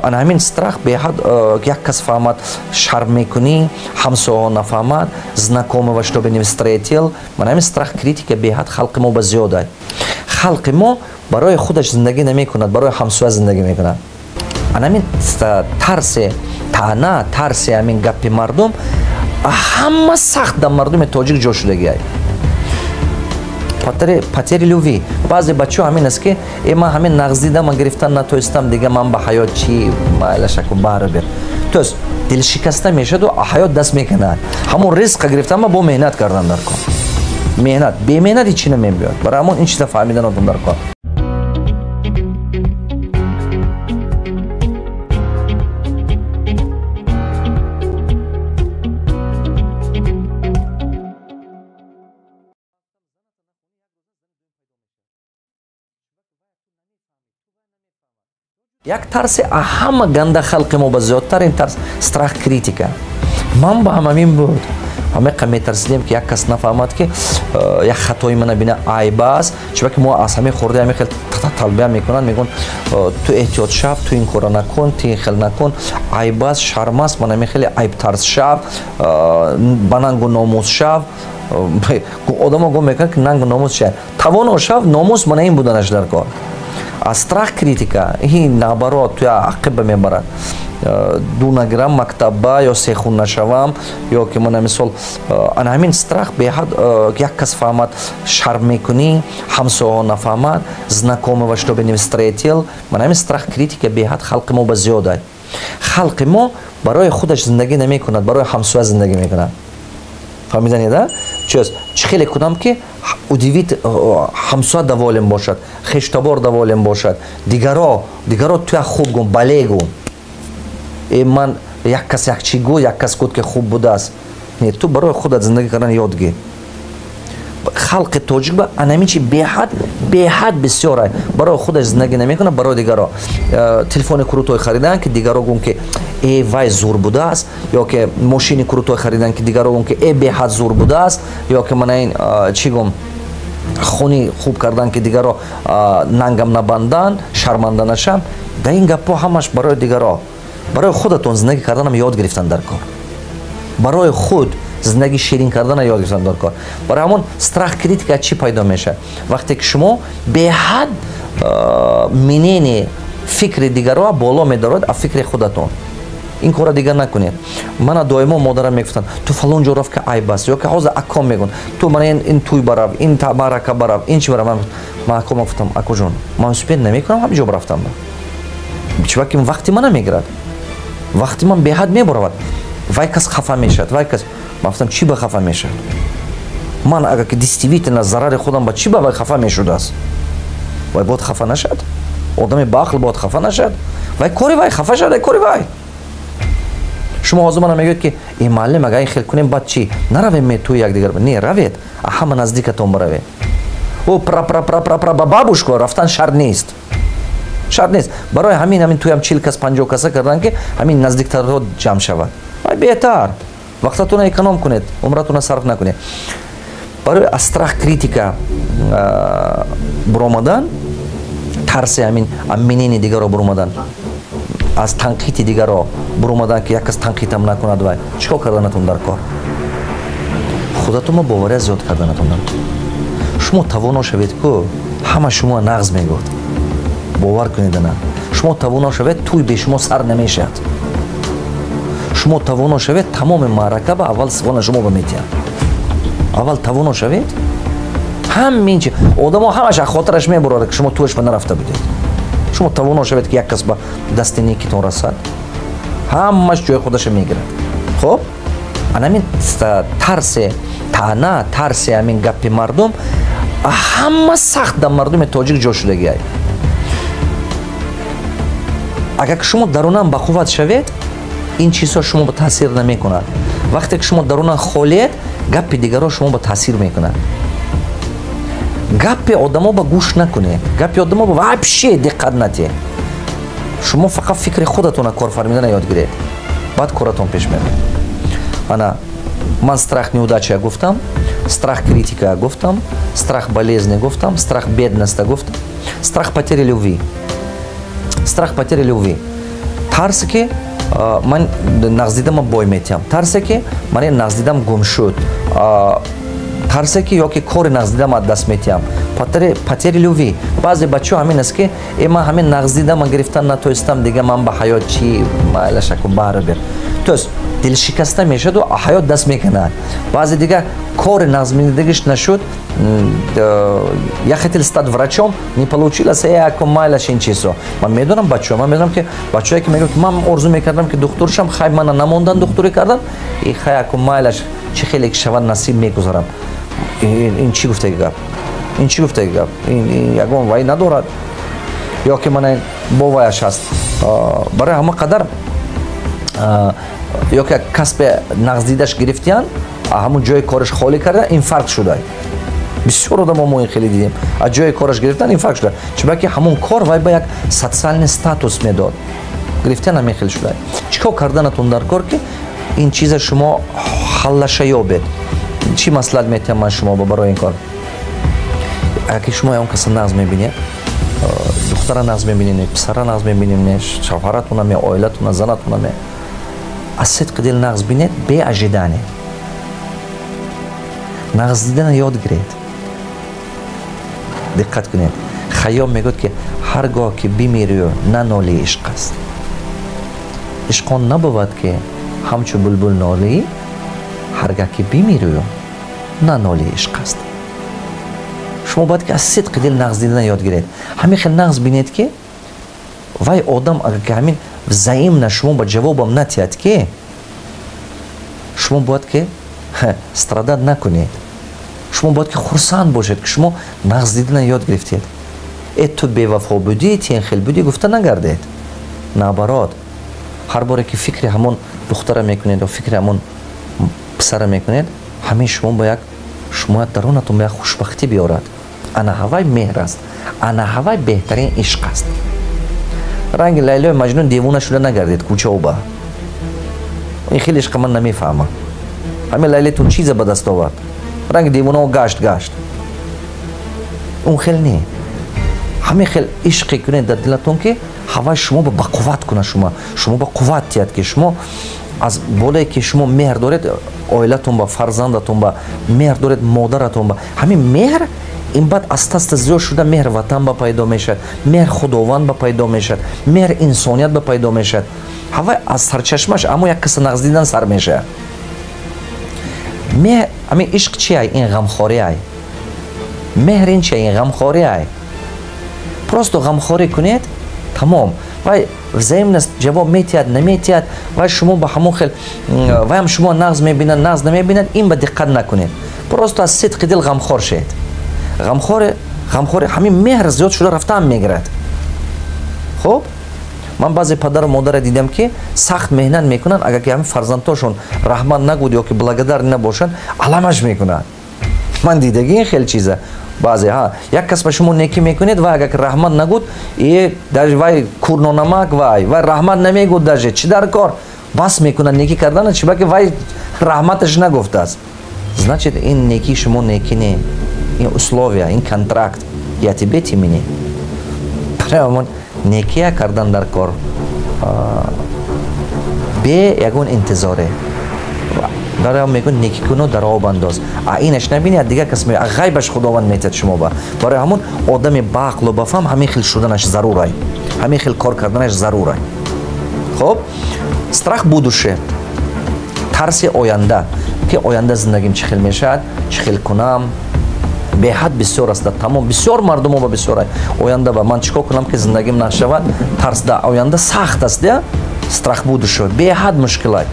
Ана ҳамин страх беҳад, як кас фаҳмад, шарм мекунӣ, ҳамсоҳо нафаҳмад, знакомого чтобы не встретил. Мана ҳамин страх критика беҳад халқи мо ба зиёда. Халқи мо барои худаш зиндагӣ намекунад, барои ҳамсоя зиндагӣ мекунад. Ана ҳамин тарсе таъна, тарсе ҳамин гапи мардум ҳама сахт дар мардуми тоҷик ҷо шудагиай. Потери любви. Баъзе бачаҳо ҳамин аст, ки э, ман ҳамин нағз дидам, ман гирифтан натоистам, дига ман ба ҳаёт чӣ, майлашаку барбер. То есть дилшикаста мешаду ҳаёт даст мекунад. Ҳамон ризқа гирифтан ма бо меҳнат кардан дар кор. Меҳнат, бемеҳнат ҳечи намебиёд. Барои ҳамон ин чиза фаҳмиданотон дар кор. Як тарси ҳама ганда халқи мо ба зиёдтар ин тарс, страх критика. Ман ба ҳамамин буд. Ҳамеқа метарсидем, ки як кас нафаҳмад, ки як хатои мана бина, айб аст. Чунки мо аз ҳамин хурда ҳамин хел талбия мекунанд, мегӯянд: ту эҳтиёт шав, ту ин кора накун, ту ин хел накун, айб аст, шарм аст. Мана ҳамин хеле айбтарс шав, ба нангу номус шав. Одамо гум мекунанд, ки нангу номус шав, тавоно шав, номус мана ин буданаш дар кор. А страх критика ин наоборот туя ақиба мебарад. Ду нагирам мактабба ё сехун нашавам, ё ки мана мисол, ана ҳамин страх беҳад, як кас фаҳмад, шарм мекунӣ, ҳамсоҳо нафаҳмад, знакомого чтобы не встретил. Мана ҳамин страх критика беҳад халқи мо ба зиёда. Халқи мо барои худаш зиндагӣ намекунад, барои ҳамсоя зиндагӣ мекунад. Фаҳмиданед, а? Чиз чӣ хеле кунам, ки удивить, ҳамсоя доволен бошад, хештабор доволен бошад, дигаро туя хуб гум, бале гум. Э, ман як кас як чӣ гу, як кас гуфт, ки хуб будааст. Не, ту барои худат зиндагӣ кардан ёд гир. Халқи тоҷик ба анамин чи беҳад бисёр барои худаш зиндагӣ намекунад, барои дигаро. Телефони крутой харидан, ки дигаро гум, ки э, вай зур будааст, ё ки мошини крутой харидан, ки дигаро гум, ки э, беҳад зур будааст, ё ки мана ин чӣ гум, хуни хуб кардан, ки дигаро нангам набандан, шарманда нашам. Дар ин гапҳо ҳамаш барои дигаро. Барои худатон зиндагӣ карданам ёд гирифтан дар кор, барои худ зиндагӣ ширин кардана ёд гирифтан дар кор. Барои ҳамон страх критика чӣ пайдо мешавад? Вақте ки шумо беҳад мнение, фикри дигаро боло медорад аз фикри худатон. Ин кора дигар накунед. Мана доимо модарам мегуфтанд: ту фалон ҷо рафт, ки айб аст, ё ки ҳозир аком мегӯн: ту мана ин тӯй барав, ин маърака барав, ин чи барав. Ман акома гуфтам: акоҷон, ман успеть намекунам ҳам ҷо рафтам, чунки вақти мана мегирад, вақти ман беҳад мебаравад, вай кас хафа мешавад. Вай кас, ман гуфтам, чӣ ба хафа мешавад? Ман агар ки действительно зарари худам ба чӣ ба вай хафа мешудааст? Вай бояд хафа нашад, одами баақл бояд хафа нашад. Вай кори вай, хафа шад, кори вай. Шумо ҳозир мана мегӯед, ки э, муаллим, агар ин хел кунем, баъд чӣ, наравем ме тӯи якдигар? Не равед, а ҳама наздикатон баравед. О, пра пра пра пра пра ба бабушка рафтан шарт нест, шарт нест. Барои ҳамин тӯям 40 кас, 50 каса кардан, ки ҳамин наздиктарҳо ҷамъ шавад, вай беҳтар. Вақтатона эконом кунед, умратона сарф накунед. Барои аз страх критика буромадан, тарси ҳамин мнение дигаро буромадан, аз танқиди дигаро буромадан, ки як кас танқидам накунад, вай чӣ кор карданатон дар кор? Худатонма бовария зиёд карданатон дар кор. Шумо тавоно шавед ку, ҳама шумо нағз мегӯд, бовар кунед. Ана шумо тавоно шавед, тӯй бе шумо сар намешавад. Шумо тавоно шавед, тамоми маърака ба аввал сивона шумо ба метиҳанд. Аввал тавоно шавед, ҳамин чи одамо ҳамаш аз хотираш мебурад, ки шумо тӯяш ба нарафта будед. Шумо тавоно шавед, ки як кас ба дасти некитон расад, ҳамаш ҷои худаша мегирад. Хуб, анамин тарсе таъна, тарсе ҳамин гапи мардум ҳама сахт дар мардуми тоҷик ҷо шудагиай. Агар ки шумо дарунан бақувват шавед, ин чизҳо шумо ба таъсир намекунад. Вақте ки шумо дарунан холиед, гапи дигарро шумо ба таъсир мекунад. Гапи одамо ба гӯш накунед, гапи одамо ба вообще диққат натиҳед. Шумо фақат фикри худатона кор фармидана ёд гиред, баъд коратон пеш мерад. Ана ман страх неудача гуфтам, страх критика гуфтам, страх болезни гуфтам, страх бедности гуфтам, страх потери любви. Страх потери любви. Тарсе, ки ман нағздидама бой метиҳам, тарсе, ки ман нағздидам гум шуд, тарсе, ки ёки кори нағздидам аз даст метиҳам, потери любви. Баъзе бачаҳо ҳамин аст, ки э, ман ҳамин нағздидама гирифтан натоистам, дига ман ба ҳаёт чӣ? Майлашаку, барбер. То есть дилшикаста мешаду ҳаёт даст мекунад. Баъзе дига кори нағзмидагиш нашуд. Я хотел стать врачом, не получилось, яко майлаш, ин чизо. Ман медонам бачаҳо, ман медонам, ки бачаҳое, ки мегӯяд, ки ман орзу мекардам, ки духтур шам, хай, мана намондан духтурӣ кардан, и хай, яко майлаш, чӣ хеле ки шавад, насиб, мегузарам. Ин чӣ гуфтаги гап? Ин чӣ гуфтаги гап? Ин ягон вай надорад ё ки мана боваяш ҳаст. Барои ҳама қадар ё ки касбе нағздидаш гирифтиян, ҳамун ҷои кораш холӣ карда, инфаркт шуда. Бисёр одамо мо ин хеле дидем, аз ҷои кораш гирифтан, инфаркт шуда, чунки ҳамун кор вай ба як социальный статус медод, гирифтан, ҳамин хел шуда. Чӣ кор карданатон дар кор, ки ин чиза шумо ҳаллаша ёбед? Чӣ маслиҳат метиҳам ман шумо барои ин кор? Агар ки шумо ягон каса нағз мебинед, духтара нағз мебинед, писара нағз мебинед, шавҳаратона ме, оилатона, занатона ме, аз сидқи дил нағз бинед, бе ожидание нағз дидана ёд гиред. Диққат кунед, Хайём мегӯяд, ки ҳар гоҳ ки бимирию нанолӣ, ишқ аст. Ишқон набувад, ки ҳамчу булбул нолӣ, ҳаргаҳ ки бимирию нанолӣ, ишқ аст. Шумо бояд ки аз сидқи дил нағз дидана ёд гиред. Ҳамин хел нағз бинед, ки вай одам агар ки ҳамин взаимно шумо ба ҷавобам натиҳад, ки шумо бояд ки страдать накунед, шумо бояд ки хурсанд бошед, ки шумо нағз дидана ёд гирифтед. Э, ту бевафо будӣ, тен хел будӣ гуфта нагардед. Наоборот, ҳар боре ки фикри ҳамон духтара мекунед ё фикри ҳамон писара мекунед, ҳамин шумо ба як шумо дарунатон ба як хушбахтӣ биёрад. Ана ҳавай меҳр аст, ана ҳавай беҳтарин ишқ аст. Ранги Лайлои Маҷнун девона шуда нагардед кӯчаоба. Ин хеле ишқа ман намефаҳмам. Ҳамин Лайлетун чизе ба даст овард? Ранги девонао гашт гашт. Он хел не. Ҳамин хел ишқе кунед дар дилатон, ки ҳавай шумо ба қувват кунад, шумо ба қувват тиҳад, ки шумо аз болое ки шумо меҳр доред оилатон ба, фарзандатон ба меҳр доред, модаратон ба. Ҳамин меҳр ин баъд аста аста зиёд шуда, меҳр ватан ба пайдо мешавад, меҳр Худованд ба пайдо мешавад, меҳр инсоният ба пайдо мешавад. Ҳавай аз сарчашмаш аммо як каса нағз дидан сар мешавад. Меҳр, ҳамин ишқ чи ай? Ин ғамхорӣ ай. Меҳр ин чи? Ин ғамхорӣ ай. Просто ғамхорӣ кунед, тамом. Вай взаимность ҷавоб метиҳад, наметиҳад, вай шумо ба ҳамон хел, вайам шумо нағз мебинад, нағз намебинад, ин ба диққат накунед. Просто аз сидқи дил ғамхор шед. Ғамхоре, ғамхоре, ҳамин меҳр зиёд шуда рафтаам мегирад. Хуб, ман баъзе падару модаре дидам, ки сахт меҳнат мекунанд, агар ки ҳамин фарзандҳошон раҳмат нагӯд ё ки благодарный набошанд, аламаш мекунанд. Ман дидаги ин хел чиза. Баъзе ҳа, як кас ба шумо некӣ мекунед, вай агар ки раҳмат нагӯд, е даже вай курнонамак, вай раҳмат намегӯд, даже чӣ дар кор, бас мекунад некӣ кардана, чи баки вай раҳматаш нагуфтааст. Значит, ин некии шумо некӣ не, ин условия, ин контракт: я тебе, ты мне. Барои некия кардан дар кор бе ягон интизоре. Барои мегӯн: некӣ куну дар об андоз, а инаш набини, а дигар кас, ғайбаш Худованд метиҳад шумо ба. Барои ҳамон одами баақлу бафаҳм ҳамин хел шуданаш зарурай, ҳамин хел кор карданаш зарурай. Хуб, страх будущее, тарси оянда, ки оянда зиндагим чӣ хел мешавад, чӣ хел кунам, беҳад бисёр аст. Тамом бисёр мардумо ба бисёр оянда ба ман чӣ кор кунам, ки зиндагим нашавад. Тарс да оянда сахт аст, я страх будущего беҳад мушкилай.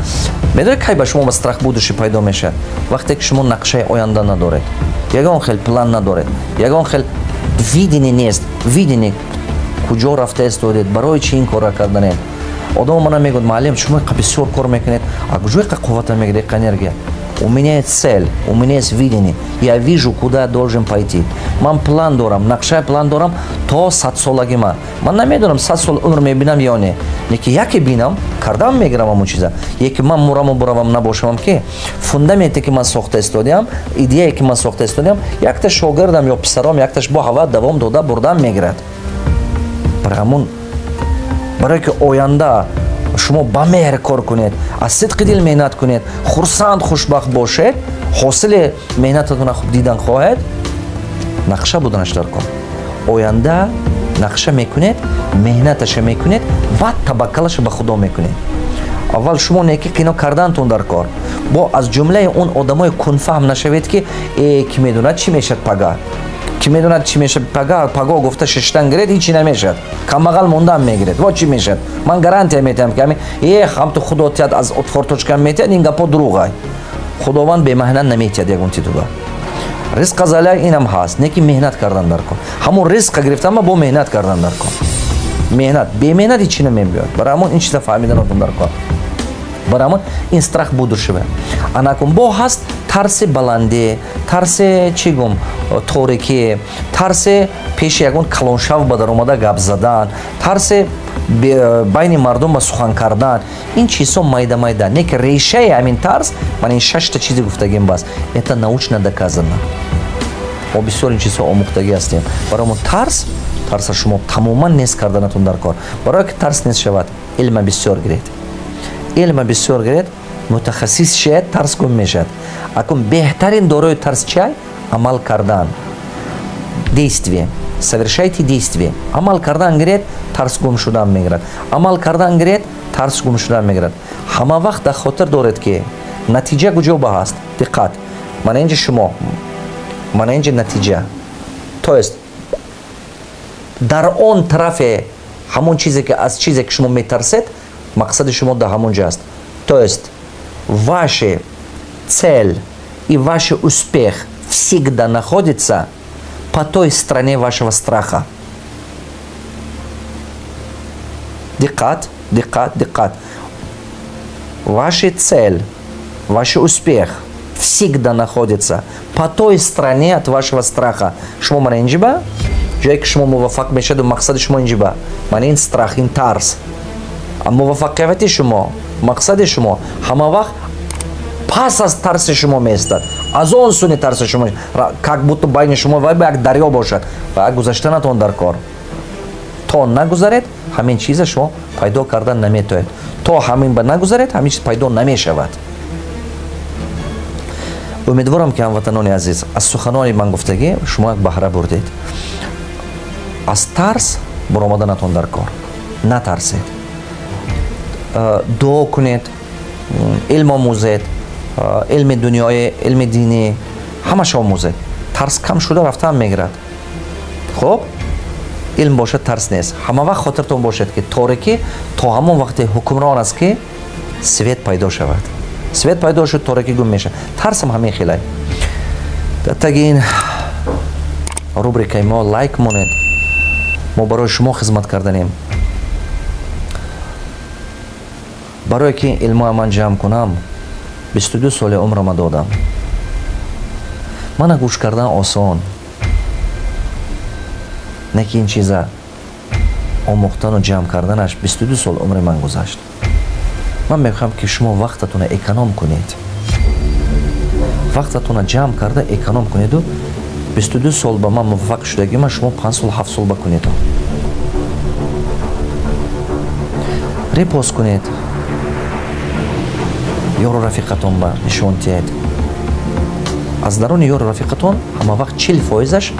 Медонед, кай ба шумо ба страх будущего пайдо мешавад? Вақте ки шумо нақшаи оянда надоред, ягон хел план надоред, ягон хел видение нест, видение, куҷо рафта истодед, барои чӣ ин корра карданед. Одамо мана мегӯяд: «Муаллим, шумо иқа бисёр кор мекунед, а куҷо иқа қуввата мегиред, иқа энергия?» У меня есть цель, у меня есть видение, я вижу, куда я должен пойти. Ман план дорам, нақшаи план дорам то 100-солаги. Ман намедонам, 100 сол умр мебинам ё не, леки яке бинам, кардам мегирам ҳамон чиза. Яке ман мураму буравам, набошамам, ки фундаменте, ки ман сохта истодиам, идеяе, ки ман сохта истодиам, якта шогирдам ё писаром, якташ бо ҳава давом дода бурдам мегирад. Барои ҳамон, барое ки оянда Шумо ба меҳр кор кунед, аз сидқи дил меҳнат кунед, хурсанд, хушбахт бошед, ҳосили меҳнататонро хуб дидан хоҳед. Нақша буданаш дар кор. Оянда нақша мекунед, меҳнаташа мекунед, баъд таваккалаша ба Худо мекунед. Аввал шумо неки кино кардантон дар кор. Бо аз ҷумлаи он одамои кунфаҳм нашавед, ки ки медонад, чӣ мешавад пага, ки медонад, чӣ мешавад пага. Паго гуфта шиштан гиред, ҳичи намешавад, камбағал мондан мегиред. Во чӣ мешавад? Ман гарантия метиҳам, ки ҳами ҳамту Худо тиҳад, аз форточкам метиҳад, ин гапо дурӯғай. Худованд бемаҳнат наметиҳад ягон титула. Ризқ азаля инам ҳаст, не ки меҳнат кардан дар кор. Ҳамон ризқа гирифтанма бо меҳнат кардан дар кор. Меҳнат, бемеҳнат ҳичи намебиёд. Барои ҳамон ин чиза фаҳмиданотон дар кор. Барои ҳамон ин страх будущего. Анакун бо ҳаст тарси баландӣ, тарси, чӣ гум, торикӣ, тарси пеши ягон калоншав ба даромада гап задан, тарси байни мардум ба сухан кардан. Ин чизҳо майда майда, не ки решаи ҳамин тарс ман ин шашта чизе гуфтагим бас. Это научно доказано. Мо бисёр ин чизҳо омӯхтагӣ ҳастем. Барои мо тарса шумо тамоман нест карданатон дар кор. Барое ки тарс нест шавад, илма бисёр гиред, илма бисёр гиред, мутахассис шавед, тарс гум мешавад. Акун беҳтарин дорои тарс чиай? Амал кардан, действие, совершайте действие. Амал кардан гиред, тарс гум шудан мегирад. Амал кардан гиред, тарс гум шудан мегирад. Ҳама вақт дар хотир доред, ки натиҷа куҷо ба ҳаст. Диққат, мана инҷа шумо, мана инҷа натиҷа, то есть дар он тарафе ҳамон чизе ки аз чизе ки шумо метарсед, мақсади шумо дар ҳамон ҷо аст. То есть ваша цель и ваш успех всегда находится по той стороне вашего страха. Диққат, диққат, диққат. Ваша цель, ваш успех всегда находится по той стороне от вашего страха. Шумо мана инҷиба, ҷое ки шумо муваффақ мешаведу мақсади шумо инҷиба, мана ин страх, ин тарс. Муваффақияти шумо, мақсади шумо ҳама вақт пас аз тарси шумо меистад, аз он суни тарси шумо, как будто байни шумо вай ба як дарё бошад ва гузаштанатон дар кор. То нагузаред, ҳамин чиза шумо пайдо кардан наметоед. То ҳамин ба нагузаред, ҳамин чиз пайдо намешавад. Умедворам, ки, ҳамватанони азиз, аз суханони ман гуфтагӣ шумо як баҳра бурдед. Аз тарс баромаданатон дар кор. Натарсед, дуо кунед, илм омӯзед, илми дунёӣ, илми динӣ, ҳамаша омӯзед. Тарс кам шуда рафтан мегирад. Хуб, илм бошад, тарс нест. Ҳама вақт хотиртон бошад, ки торикӣ то ҳамон вақте ҳукмрон аст, ки свет пайдо шавад. Свет пайдо шуд, торикӣ гум мешавад. Тарсам ҳамин хелай. Дар таги ин рубрикаи мо лайк монед. Мо барои шумо хизмат карданем. Барое ки илмоя ман ҷамъ кунам, 22 соли умрама додам. Мана гӯш кардан осон, не ки ин чиза омӯхтану ҷамъ карданаш 22 сол умри ман гузашт. Ман мехоҳам, ки шумо вақтатонро эконом кунед, вақтатонро ҷамъ карда эконом кунеду 22 сол ба ман муваффақ шудагима шумо 5 сол, 7 сол ба кунед. Репост кунед, ёру рафиқатон ба нишон диҳед. Аз даруни ёру рафиқатон ҳама вақт 40%-аш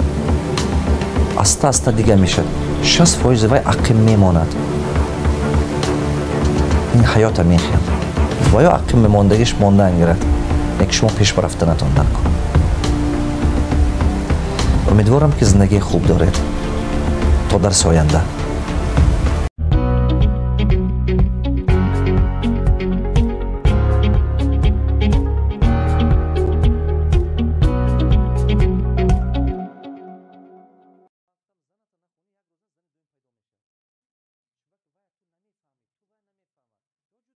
аста аста дига мешавад, 60%-и вай ақим мемонад. Ин ҳаёта мехел ва ё ақим мемондагиш мондан гирад, леки шумо пеш рафтанатон дар кор. Умедворам, ки зиндагии хуб доред. То дарси оянда.